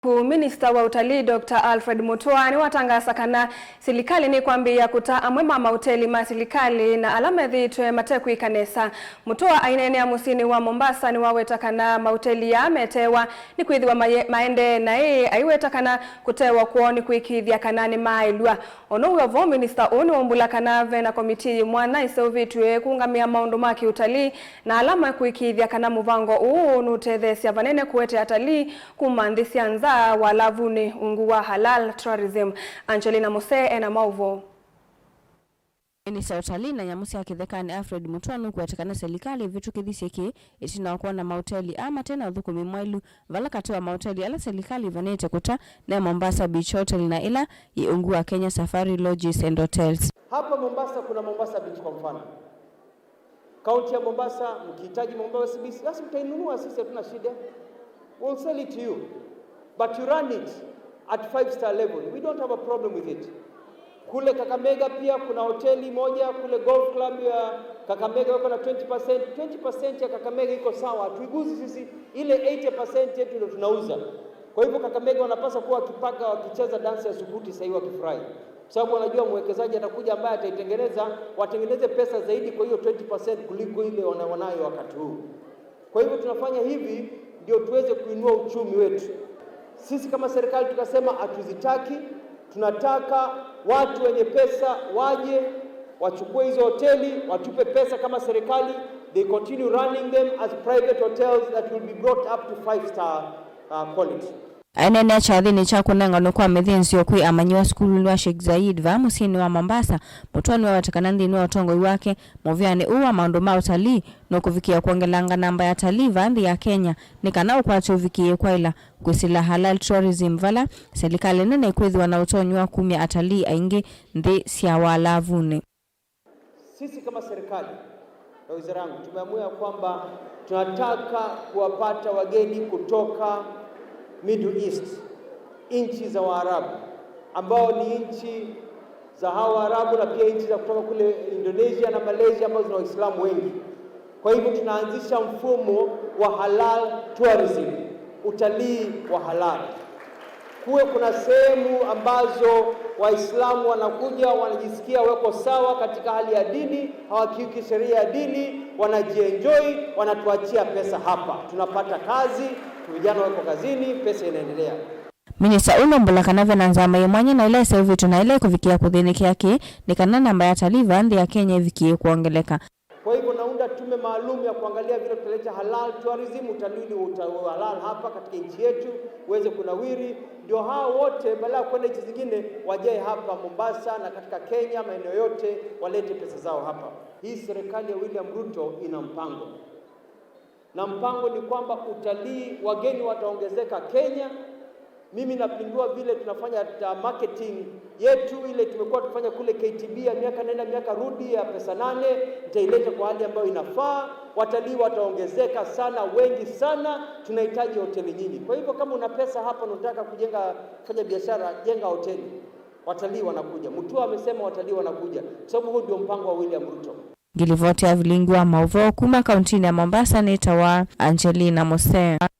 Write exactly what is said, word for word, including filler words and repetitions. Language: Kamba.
Ku Minista wa Utalii, Doctor Alfred Mutua, nĩwatangaasa kana silikalĩ nĩkwambĩĩa kũta amwe ma mauteli ma silikalĩ na ala methĩĩtwe matekwĩka nesa. Mutua aineenea mũsyĩnĩ wa Mombasa nĩwaweta kana mauteli aa meteewa nĩkwĩthĩwa maye-, maendee naĩ, aiweta kana kũtewa kwoo nĩ kũĩkĩĩthya kana nĩmaaĩlw'a. Ono wĩ o vo, minista ũũ nĩwaumbũla kana ve na komitii yĩ mwanya ĩseũvĩtw'e kũũngamĩa maũndũ ma kĩũtalii na ala mekũĩkĩĩthya kana mũvango ũũ nũtetheesya vanene kũete atalii kuma nthĩ sya nza walavunĩ, ungu wa halal tourism. Angelina Muse ena maũvoo. Minista wa Utalii na Nyamũ sya Kĩthekanĩ Alfred Mutua nũkwete kana silikalĩ ĩvĩtũkĩthisye kĩĩ ĩtina wa kwona mauteli aa mate na ũthũkũmi mwaĩlu, vala katĩ wa mauteli ala silikalĩ ĩvanĩte kũta ne Mombasa Beach Hotel na ĩla yĩ ungu wa Kenya Safari Lodges and Hotels. Hapa Mombasa kuna Mombasa Beach kwa mfano. Kaunti ya Mombasa, mkihitaji Mombasa Beach, basi mtainunua, sisi hatuna shida. We'll sell it to you. But you run it at five star level. We don't have a problem with it. Kule Kakamega pia kuna hoteli moja, kule Golf Club ya Kakamega wako na twenty percent. Twenty percent ya Kakamega iko sawa, hatuiguzi sisi, ile eighty percent yetu ndio tunauza. Kwa hivyo Kakamega wanapaswa kuwa wakipaka, wakicheza dance ya sukuti sahii wakifurahi. Kwa sababu wanajua mwekezaji atakuja ambaye ataitengeneza, watengeneze pesa zaidi kwa hiyo twenty percent kuliko ile wana-, wanayo wakati huu. Kwa hivyo tunafanya hivi ndio tuweze kuinua uchumi wetu. Sisi kama serikali tukasema hatuzitaki, tunataka watu wenye pesa waje, wachukue hizo hoteli, watupe pesa kama serikali, they continue running them as private hotels that will be brought up to five star, uh, quality. Aineenea kyathĩnĩ kya kũnenganwa kwa mĩthĩnzĩo kwĩ amanyĩw'a sukulunĩ wa Sheikh Zayed vaa mũsyĩnĩ wa Mombasa, Mutua nĩwaweta kana nthĩnĩ wa ũtongoi wake, mũvĩanĩ ũũ wa maũndũ ma ũtalii nũkũvikĩĩa kwongelanga namba ya atalii vaa nthĩ ya Kenya, nĩ kana ũkwate ũvikĩĩe kwaĩla kwĩsĩla halal tourism, vala silikalĩ nene ĩkwĩthĩwa na ũtonyi wa kumya atalii aingĩ nthĩ sya walavunĩ. Sisi kama serikali na wizara yangu tumeamua ya kwamba tunataka kuwapata wageni kutoka Middle East, nchi za Waarabu, ambao ni nchi za hawa Waarabu na pia nchi za kutoka kule Indonesia na Malaysia ambazo zina Waislamu wengi. Kwa hivyo tunaanzisha mfumo wa halal tourism, utalii wa halal. Kuwe kuna sehemu ambazo Waislamu wanakuja, wanajisikia wako sawa katika hali ya dini, hawakiuki sheria ya dini, wanajienjoy, wanatuachia pesa hapa. Tunapata kazi, vijana wako kazini, pesa inaendelea. Minista ũũ nũmbũla kana ve na nzama yĩ mwanya na ĩla ĩseũvĩtw'e na ĩla ĩkũvikĩa kũthĩnĩkĩa kĩĩ nĩ kana namba ya atalii vaa nthĩ ya Kenya ĩvikĩĩe kwongeleka. Kwa hivyo naunda tume maalum ya kuangalia vile tutaleta halal tourism, utalii wa uta-, wa halal hapa katika nchi yetu uweze kunawiri, ndio hao wote badala ya kwenda nchi zingine wajae hapa Mombasa na katika Kenya maeneo yote walete pesa zao hapa. Hii serikali ya William Ruto ina mpango. Na mpango ni kwamba utalii, wageni wataongezeka Kenya. Mimi napindua vile tunafanya ta-, marketing yetu ile tumekuwa tukifanya kule K T B ya miaka nenda miaka rudi ya pesa nane, nitaileta kwa hali ambayo inafaa. Watalii wataongezeka sana, wengi sana. Tunahitaji hoteli nyingi. Kwa hivyo kama una pesa hapa na unataka kujenga, kufanya biashara, jenga hoteli. Watalii wanakuja. Mutua amesema watalii wanakuja. Kwa sababu huo ndio mpango wa William Ruto. Ngilivoti ya vilingi wa maũvoo kuma kauntinĩ ya Mombasa nĩtawa Angelina Muse.